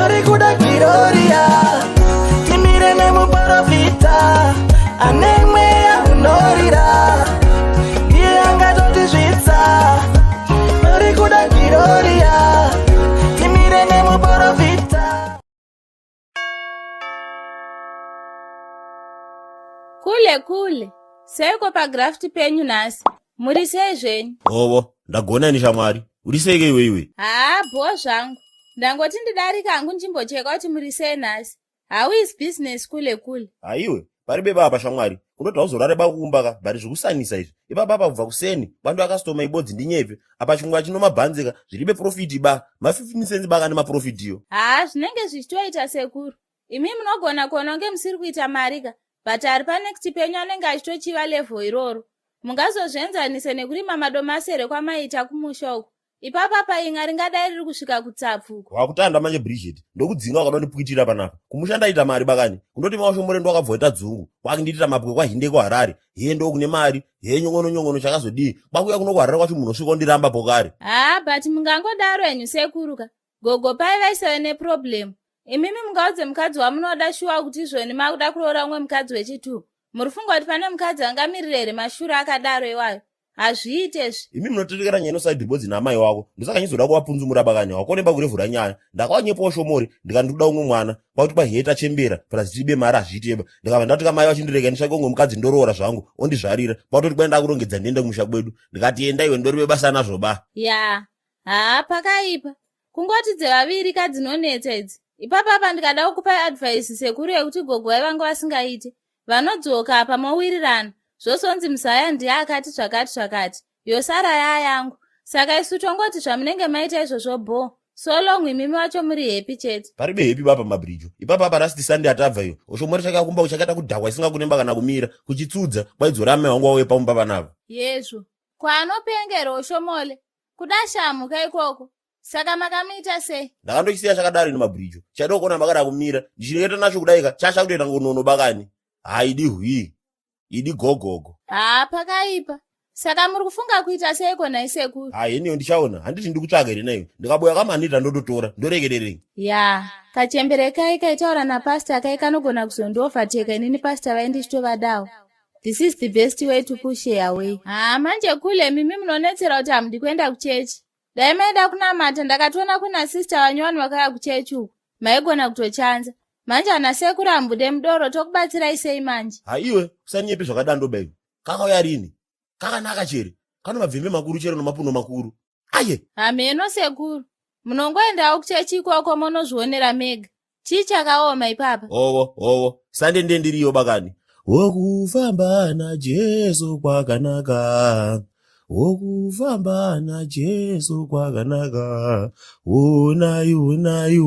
Vari kuda Gloria, timire nemuprofita ane mweya unorira, iye angatotizvitsa. Vari kuda Gloria, timire nemuprofita. Kule kule, seiko pagraft penyu nhasi? Muri sei zvenyu? Hovo, ndagona ini shamwari. Uri seike iwe iwe? Haa, bho zvangu. Ndangoti ndidarika hangu ndimbocheka kuti muri sei nhasi. How is business kule kule? Haiwe, pari beba apa shamwari. Kundoti hauzorare bakumba ka, bhari zvekusanisa izvi. Ipapa apa kubva kuseni, bando akastoma ibodzi ndinyepe. Apa chingwa chino mabhanzi ka, zviribe profit ba. Ma 15 cents baka nemaprofit iyo. Haa, zvinenge zvichitoita sekuru. Imi munogona kuona kunge musiri kuita mari ka, but ari panext penyu anenge achitochiva level iroro. Mungazozvienzanise nekurima madomasi here kwamaiita kumusha uko? Ipapa painga ringadai riri kusvika kutsapfu uko. Wakutanda manje Bridget, ndokudzinga wakada kundipwitira panapa. Kumusha ndaita mari bakani. Kundoti maoshomore ndowakabva waita dzungu. Kwakundiitira mapwe kwahinde kuHarare. Hee ndokune mari, hee nyongono nyongono chakazodii. Kwakuya kuno kuHarare kwacho munhu osvika ondiramba pokare. Haa, but mungangodaro henyu sekuru ka. Gogo pai vaisave neproblem. Imimi mungaudze mukadzi wamunoda shuwa kuti izvoni makuda kuroora umwe mukadzi wechitu. Muri funga kuti pane mukadzi angamirire here mashura akadaro iwayo? Hazviite izvi. Imi munotetekera nyaya inosaidhi bodzi naamai wako. Ndosaka nyizoda kuvapunzumura bakani. Wakonemba kurevhura nyaya. Ndakawanyepawo shomori ndikati ndikuda umwe mwana. Kwakuti kwahee tachembera plus tibe mari hazviiteba. Ndikabva ndati kamai vachindirega nditsvake umwe mukadzi ndoroora zvangu ondizvarira. Kwakutoti kwai ndakurongedza ndiende kumusha kwedu. Ndikati enda iwe ndorive basa nazvo ba. Yaa. Haa pakaipa. Kungoti dzevaviri ka dzinonetsa idzi. Ipapa apa ndikada kukupai advice sekuru yekuti gogo vaivanga vasingaite. Vanodzoka apa mowirirana. Zvozonzi muzaya ndiye akati zvakati zvakati. Yosara yaa yangu. Saka isu tongoti zvamunenge maita izvozvo bho. So long imimi wacho muri happy chete. Paribe happy baba mabrijo. Ipapa apa last Sunday atabva iyo. Oshomori chakakumba uchakaita kudhakwa isingakunemba kana kumira. Kuchitsudza kwaidzora amai wangu wauye pamumba panapa. Yezvo. Kwaanopengera Oshomole. Kuda shamhu ka ikoko. Saka makamuita sei? Ndakandochisiya chakadaro ini mabrijo. Chaida kuona makada kumira. Ndichinoita nacho kudai ka chasha kutoita ngonono bakani. Haidi hwii. Idi gogogo. Haa pakaipa. Saka muri kufunga kuita seiko nhai sekuru? Haa iniyo ndichaona. Handiti ndikutsvaga here naiwe. Ndikaboya kamanita ndototora. Ndoregererei? Yaa. Kachembere kai kaitaura napastor kai kanogona kuzondiovateka inini pastor vai ndichitovadawo. This is the best way to push her away. Haa manje kule mimi munonetsera kuti hamudi kuenda kuchechi. Dai maida kunamata ndakatoona kuna sister vanyowani vakauya kuchechi uku. Maigona kutochanza. Manje ana sekuru hambude mudoro tokubatsirai sei manje? Ha iwe usanyepe zvakadando baby. Kakauya rini? Kakanaka chere. Kano mabvembe makuru chero nomapuno makuru. Aye. Hameno sekuru. Munongoendawo kuchechi ikoko monozvionera mega. Chii chakaoma ipapa? Hovo, hovo. Sande ndiye ndiriyo bakani. Wokufamba naJesu kwakanaka. Wokufamba naJesu kwakanaka. Unai, unai.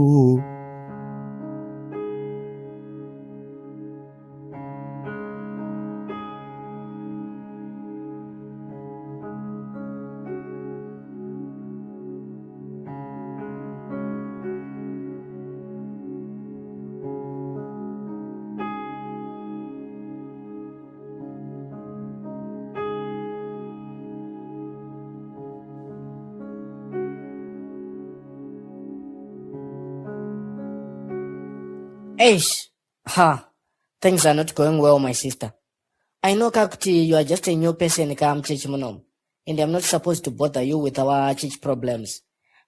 Eish, ha, things are not going well, my sister. I know kakuti you are just a new person ka muchechi munomu and I'm not supposed to bother you with our church problems.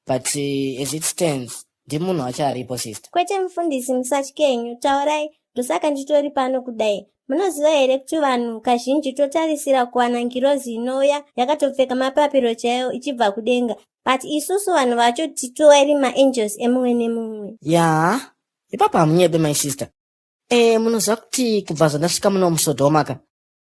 But as it stands, ndimunhu wacho aripo sister. Kwete mufundisi musatye henyu taurai ndosaka nditori pano kudai. Munoziva here kuti vanhu kazhinji totarisira kuwana ngirozi inouya yakatopfeka mapapiro chaiwo ichibva kudenga but isusu vanhu vacho titoeri maangels emumwe nemumwe. Yaa, ipapa hamunyebe my sister. Eh, munoziva kuti kubva zvandasvika muno muSodhoma ka,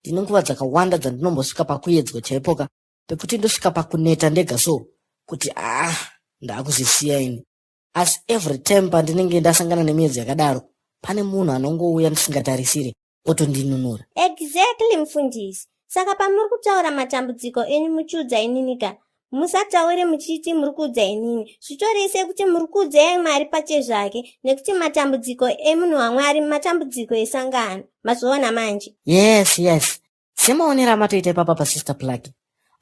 ndine nguva dzakawanda dzandinombosvika pakuyedzwa chaipo ka, pekuti ndosvika pakuneta ndega so kuti ah, ndakuzvisiya ini. Asi every time pandinenge ndasangana nemiedzo yakadaro, pane munhu anongouya ndisingatarisire otondinunura. Exactly mufundisi. Saka pamuri kutaura matambudziko enyu muchiudza inini ka, musataure muchiti muri kuudza inini. Zvitorei sekuti muri kuudza Mwari pachezvake nekuti matambudziko emunhu waMwari matambudziko esangano. Mazviona manje? Yes, yes. Semaonero amatoita ipapa pasister Plug.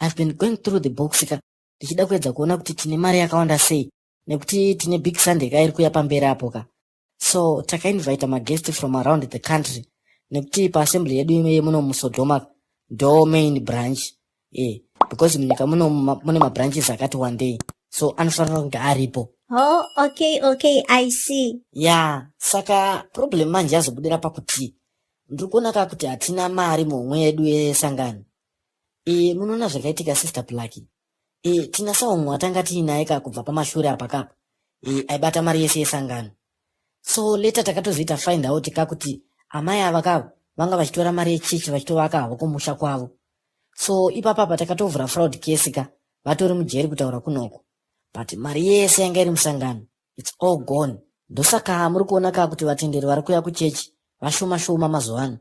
I've been going through the books ka ndichida kuedza kuona kuti tine mari yakawanda sei. Nekuti tine big Sunday ka iri kuya pamberi apo ka. So takainvita maguest from around the country nekuti paassembly yedu ime yemuno muSodoma ndo main branch e because munyika muno mune mabranches akati wandei, so anofanira kunge aripo. Oh, okay, I see. Ya, saka problem manje yazobudira pakuti ndiri kuona ka kuti hatina mari muhomwe yedu yesangano. E, munoona zvakaitika, Sister Plaki, e, tina saumwe watanga tiinaye ka kubva pamashure apa kapa, e, aibata mari yese yesangano. So later takatozoita find out ka kuti amai ava kava vanga vachitora mari yechechi vachitovaka havo kumusha kwavo. So ipapapa takatovhura fraud case ka, vatori mujeri kutaura kunoko, but mari yese yanga iri musangano, it's all gone. Ndosaka muri kuona ka kuti vatenderi vari kuuya kuchechi vashoma shoma mazuva ano.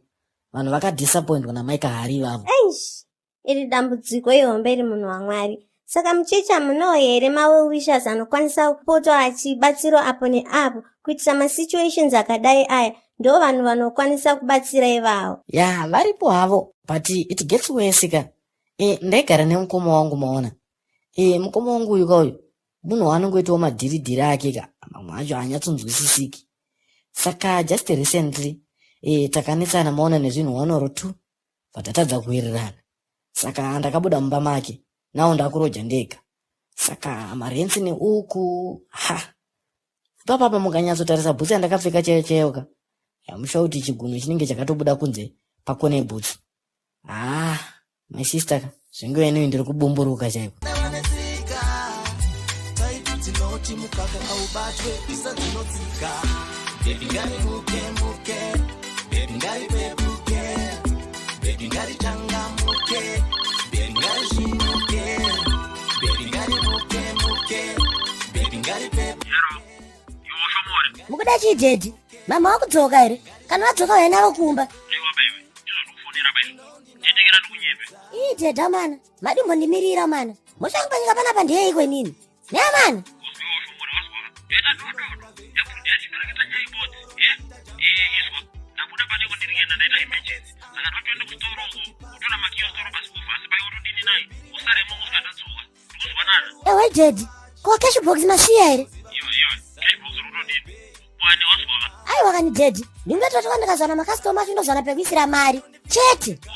Vanhu vakadisappointwa naMaika Hari ivavo. Eish, iri dambudziko ihombe iri, munhu waMwari. Saka muchechi hamunawo here mawell-wishers anokwanisa kupotwa achibatsirwa apo neapo kuitira masituations akadai aya? Ndo vanhu vanokwanisa kubatsira ivavo. Ya, varipo havo, but it gets worse ka. E, ndaigara nemukoma wangu, maona. E, mukoma wangu uyu ka uyu munhu waanongoitawo madhiridhiri ake ka, mamwe acho haanyatsonzwisisiki. Saka just recently, e, takanetsana, maona, nezvinhu one or two, but tatadza kuwirirana. Saka ndakabuda mumba make, nawo ndakuroja ndega. Saka marents neuku ha ipapapa mukanyatsotarisa bhutsu yandakapfeka chaiyo chaiyo ka, yamusha kuti chigunwe chinenge chakatobuda kunze pakona yebhutsu. Ah, my sister ka, zvinguva inoi ndiri kubumburuka chaiko. Vanetsika taiti tinoti mukaka aubatwe isa dzinotsika. Baby, ngarimuke muke, baby, ngaripepuke, baby, ngarichangamuke, baby, ngarisvinuke, baby, ngarimuke muke, baby, ngaripepuke. Mukuda chii, daddy? Mama wakudzoka here? Kana vadzoka, uya navo kumba. Aiwa baiwe, ndizvo baizvo tentekera ndikunyepe. Ii, daddy mana, madimbondimirira mana. Mhosva panyika panapa ndeyeiko inini neamana? Uzwiwa ushomori, wazwa enda dododo yabvundiya chipereketa nyaibodzi e e izwa ndabuda pateko, ndiri kuenda, ndaita emergency, saka ndotoenda kusitoro uko utora makiyo sitoro pasi kuvhasi pai wotodini nai usaremo kusvika ndadzoka, ndikuzwanana? Ewe daddy, ko cash box masiya here? Iwe, iwe, cash box rotodini kwani, wazwaka? Aiwa kani daddy, ndingatotwa ndikazwana macustomer achindozwana pekuisira mari chete. O,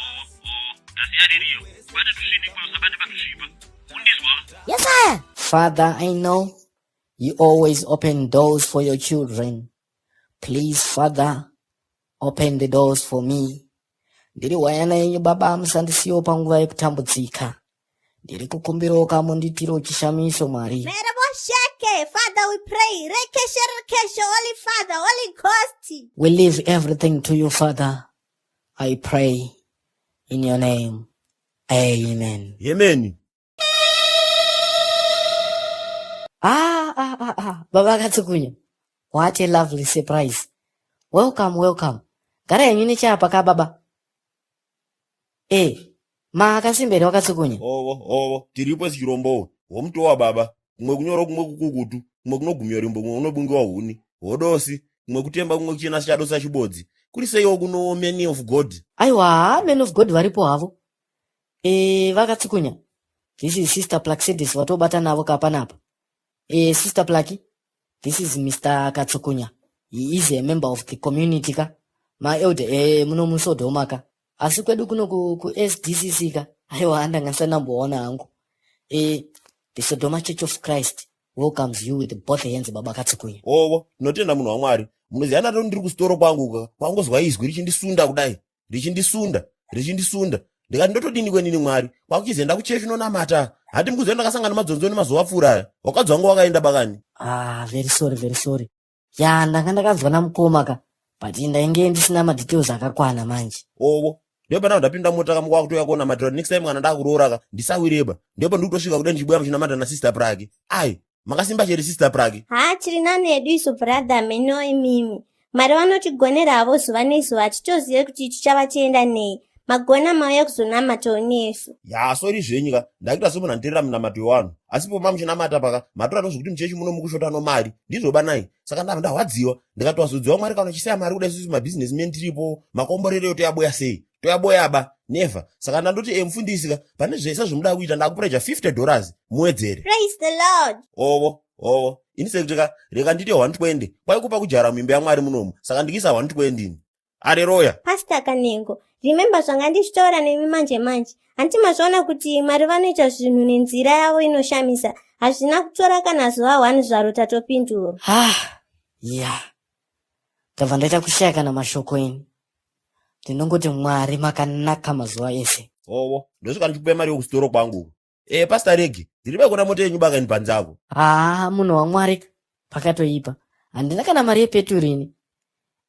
ndasiya ririyo, bate tusvinikwa, usabate patusvipa, undizwa? Yesaya. Father, I know you always open doors for your children. Please, Father, open the doors for me. Ndiri hwayana yenyu baba, musandisiyewo panguva yekutambudzika. Ndiri kukumbirawo kamundiitiro chishamiso, Mwari. Merebosheke, Father, we pray. Rekeshe, rekeshe, Holy Father, Holy Ghost. We leave everything to you, Father. I pray in your name. Amen. Yemeni. Ah, ah, ah, ah. Baba Katsukunya. What a lovely surprise. Welcome, welcome. Gara yenyu nechapa ka baba. Eh, makasimberi wakatsukunya. Ovo ovo, tiripo sichirombowo womutowa baba, kumwe kunyoro, kumwe kukukutu, kumwe kunogumya rimbo, kumwe kunobungiwa huni hodosi, kumwe kutemba, kumwe kuchena sichadosa chibodzi. Kuri seiwo kuno, man of God? Aiwa, man of God varipo havo. Eh, vakatsukunya. This is Sister Plaxedes watobata navo kapanapa. Eh, Sister Plaki, this is Mr. Katsukunya. He is a member of the community ka. Ma elder eh muno muSodoma ka. Asi kwedu kuno ku SDCC ka. Aiwa, ndanga ndisanamboona hangu. Eh, the Sodoma Church of Christ welcomes you with both hands, Baba Katsukunya. Ovo, tinotenda munhu waMwari. Munoziva, ndato ndiri kusitoro kwangu ka, kwangozwa izwi richindisunda kudai, richindisunda, richindisunda. Ndikati, ndotodini kwenini Mwari? Kwakuchizoenda kuchechi unonamata. Hati mukuziva ndakasangana madzonzo nemazuva apfuura aya, wakadzi wangu wakaenda bakani. Ah, very sorry, very sorry. Ya, ndanga ndakanzwa namukoma ka. But ndainge ndisina madetails akakwana manje. Ovo, ndipo ndapinda mota kamuka kutoya kuona matira. Next time kana ndakuroora ka, ndisawireba. Ndipo ndikutosvika kudai ndichibuya muchinamata nasister Praki. Ai, makasimba chere, Sister Praki? Ha, tiri nani edu isu, brother meno imimi. Mwari vanotigonera havo zuva nezuva, hatitozive kuti tichava tienda nei. Magona mauya kuzonamatawo nesu. Ya, sorry zvenyu ka, ndakuita semunhu anoteerera munamato wevanhu, asi poma muchinamata paka matora tozvekuti muchechi muno mukushota nomari, ndizvo banai. Saka ndabva ndahwadziwa, ndikati wazodziwa Mwari kana uchisiya mari kudai, isusu mabusinessmen tiripo, makomborero toyaboya sei? Toyaboya ba, never. Saka ndandoti e mufundisi ka, pane zvese zvomuda kuita, ndakupureja $50 muwedzere. Praise the Lord. Ovo. Hovo, ini sekuti rega ndite 120 kwaikupa kujara muimba yamwari munomu, saka ndikisa 120 ini. Areroya. Pastor Kanengo, remember zvanga ndichitaura nemi manje manje. Hanti mazviona kuti Mwari vanoita zvinhu nenzira yavo inoshamisa. Hazvina kutora kana zuva one zvaro tatopindura. Ha, ya. Ndabva ndaita kushaya kana mashoko ini. Ndinongoti Mwari makanaka mazuva ese. Hovo, ndosvika ndichikupa mari yokusitoro kwangu. Eh, Pastor Regi, ndiri baikona mota yenyu baka ini panze apo. Haa, munhu waMwari pakatoipa. Handina kana mari yepeturu ini.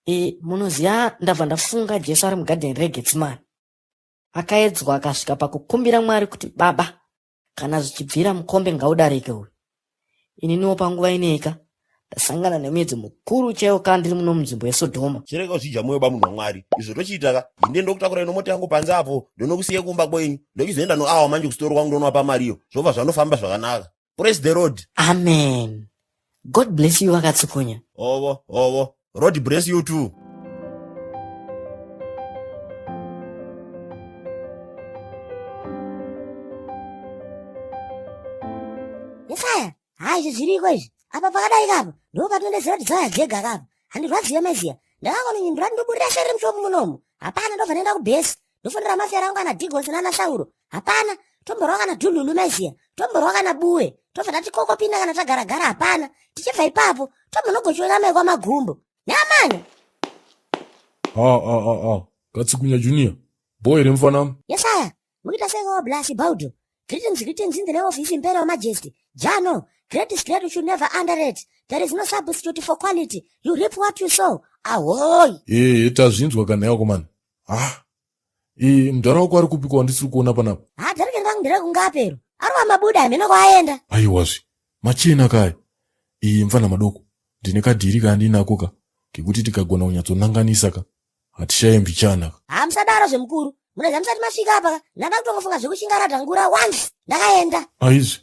E, munoziva ndabva ndafunga Jesu ari mugadheni reGetsimani. Akaedzwa akasvika pakukumbira Mwari kuti baba, kana zvichibvira mukombe ngaudarike uyu. Ininiwo panguva ineika ndasangana nemuedzo mukuru chaiwo ka ndiri muno munzvimbo yeSodhoma. Chirega kuzvidya moyo ba munhu waMwari. Izvo tochiita ka, inde ndokutakura ino mota yangu panze apo, ndonokusiye kumba kwenyu. Ndochizoenda noawa manje kusitoro kwangu ndonowapa mari iyo. Zvobva zvanofamba zvakanaka. Praise the Lord. Amen. God bless you vakatsukunya. Ovo, ovo. Lord bless you too. Yesaya, haa izvi zviriko izvi. Apa pakadai kapo, ndipo patinodeserwa kuti dzauya dzega kapo. Handirwadziwe maiziya. Ndakangononyindura ndoburira shere mushopu munomu. Hapana ndobva ndaenda kubhesi. Ndofonera mafia rangu ana Digosi nana Sauro. Hapana. Tomborwa kana dhululu maiziya. Tomborwa kana buwe. Tobva tati koko pinda kana tagara gara hapana. Tichibva ipapo, tombonogochiona mai kwamagumbo. Nyamani. Ha ha ha ha. Katsikunya Junior. Boy here mfana. Yesaya, mukuita sei kwa Blasi Baudo? Greetings, greetings in the name of His Imperial Majesty. Jano, great is great, you should never underrate. There is no substitute for quality. You reap what you sow. Ahoy! Eh, tazvinzwa kana yako man. Ah. Eh, mudhara wako ari kupi kwandisiri kuona panapa? Ah, dharike rangu nderekungapero. Ari wamabuda hameno kwaaenda. Aiwazve. Machena kaya. Eh, mfana madoko. Ndine kadhiri kaandinako ka. Kekuti tikagona kunyatsonanganisa ka. Hatishaye mbichana ka. Ha, musadaro zvemukuru. Munoziva musati masvika apa ka. Ndanga kutongofunga zvekushinga radhangura once. Ndakaenda. Aizve.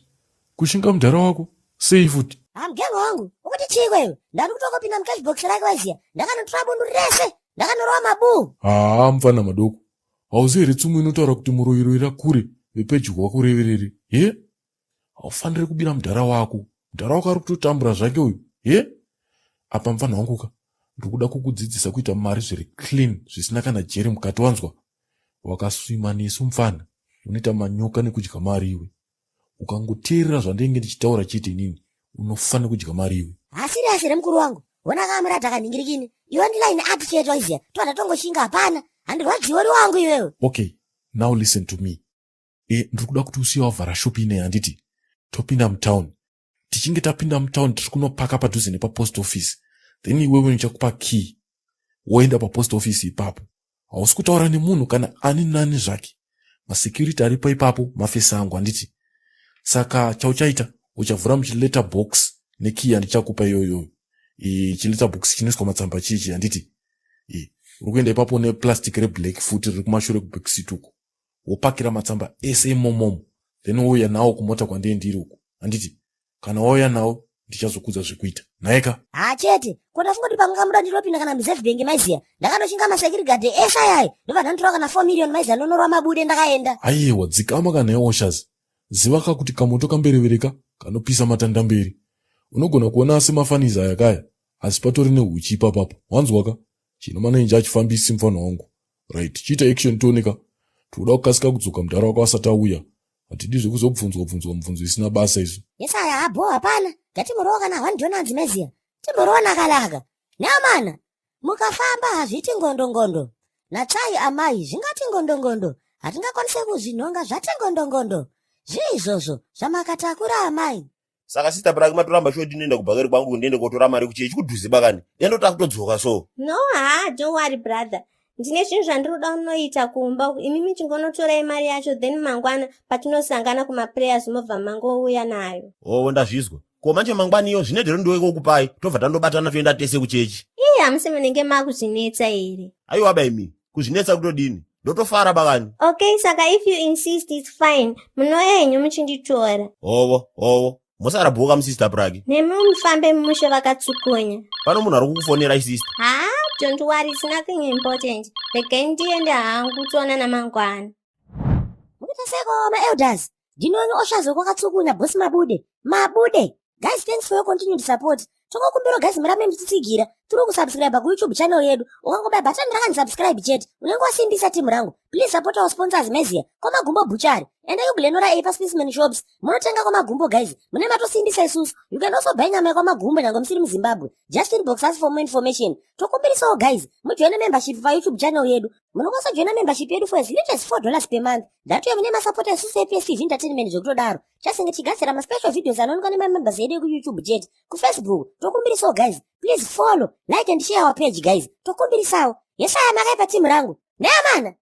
Kushinga mudhara wako? Sei futi? Ha, mugenge wangu. Ukuti chii kwewe? Ndari kutongopinda mucash box rake waiziya. Ndakanotora bundu rese. Ndakanorova mabuu. Haa, mfana madoko. Hauzivi here tsumo inotaura kuti muroyiroyira kure vepedyo vakureverere? He? Haufaniri kubira mudhara wako. Mudhara wako ari kutotambura zvake uyu. He? Apa mfana wangu ka, ndiri kuda kukudzidzisa kuita mari zviri clean zvisina kana jeri mukati wanzwa. Wakaswima nesu mfana, unoita manyoka nekudya mari iwe. Ukangoteerera zvandinenge ndichitaura chete inini, unofa nekudya mari iwe. Ha serious here mukuru wangu? Hona kamurata kanhingirikini. Iwe ndiline art chete waiziya. Toda tongoshinga hapana. Handirwadziwe uri wangu iwewe. Okay, now listen to me. E, ndiri kuda kuti usiye wavhara shop ineyi handiti? Topinda mutown. Tichinge tapinda mutown tiri kunopaka padhuze nepapost office. Then iwewe ndichakupa key. Woenda papost office ipapo. Hausi kutaura nemunhu kana ani nani zvake. Masecurity aripo ipapo mafesi angu handiti? Saka chauchaita uchavhura muchiletter box nekey yandichakupa iyoyo. E, chiletter box chinoiswa matsamba chichi handiti? E, uri kuenda ipapo neplastic reblack futi riri kumashure kubackseat uko. Wopakira matsamba ese imomomo then wouya nawo kumota kwandee ndiri uku handiti? Kana wauya nawo ndichazokudza zvekuita. Nhaika? Ha chete, ko ndafunga kuti pamwe kamuda ndinopinda kana muReserve Bank maiziya. Ndakandoshinga masecurity ese ayayi. Ndobva ndanditora kana 4 million maiziya ndonorwa mabude ndakaenda. Aiwa, dzikama kana iwe Oshazi. Ziva ka kuti kamoto kamberevereka kanopisa matanda mberi. Unogona kuona semafanizi aya kaya, asi patori nehuchi ipapapo. Wanzwa ka? Chino manenji achifambisi mfana wangu. Right, chiita action tione ka. Tikuda kukasika kudzoka mudhara wako asati auya. Hatidi zvekuzobvunzwa bvunzwa mubvunzo isina basa izvo. Yesaya habho hapana. Ngatimborowa kana one donanzi meziya. Timborowa nakalaka. Neamana. Mukafamba hazviiti ngondo ngondo. Natsai amai zvingati ngondo ngondo. Hatingakwanise kuzvinhonga zvati ngondo ngondo. Zvii izvozvo zvamakatakura amai? Saka sister Braki matoramba shuwa ndinoenda kubhakeri kwangu ndiende kotora mari kuchechi kudhuze bakani. Ndenda kutodzoka so. No haa, don't worry brother. Ndine zvinhu zvandiri kuda kunoita kumba uku. Imimi chingonotorai mari yacho then mangwana patinosangana kumaprayers mobva mangouya nayo. Oh, ndazvizwa. Ko manje mangwaniyo zvine dhero ndiwe kokupai tobva tandobatana toenda tese kuchechi. Ii hamusi munenge makuzvinetsa here? Aiwa ba imi, kuzvinetsa kutodini? Ndotofara bakani. Okay, saka if you insist it's fine. Munouya henyu muchinditora. Hovo, hovo. Musara bhuka musister Bragi. Nemi mufambe mushe vakatsukunya. Pano munhu ari kukufonera sister. Haa, don't worry, it's nothing important. Regai ndiende hangu toonana mangwana. Mukuita seko maelders. Ndinoni oshazo kwakatsukunya boss mabude. Mabude. Guys, thanks for your continued support. Tokokumbira guys murambe muchitsigira tiri kusubscribe kuYouTube channel yedu. Ukangobaya button rakanzi subscribe chete, unenge wasimbisa timu rangu. Please support our sponsors meziya kwaMagumbo Butchery. Endai kuGlenora A paSpaceman Shops, munotenga kwaMagumbo guys, mune matosimbisa isusu. You can also buy nyama yekwaMagumbo nyange musiri muZimbabwe. Just inbox us for more information. Tokumbirisawo guys mujoine membership paYouTube channel yedu. Munokwanisa kujoina membership yedu for as little as $4 per month. Ndatuye mune masapota isusu ePSTV Entertainment. Zvekutodaro chasinge tichigadzira maspecial videos anoonekwa nemamembers edu ekuYouTube chete. KuFacebook tokumbirisawo guys, please follow, like and share our page guys. Tokumbirisawo. Yesaya, makaipa timu rangu neamana.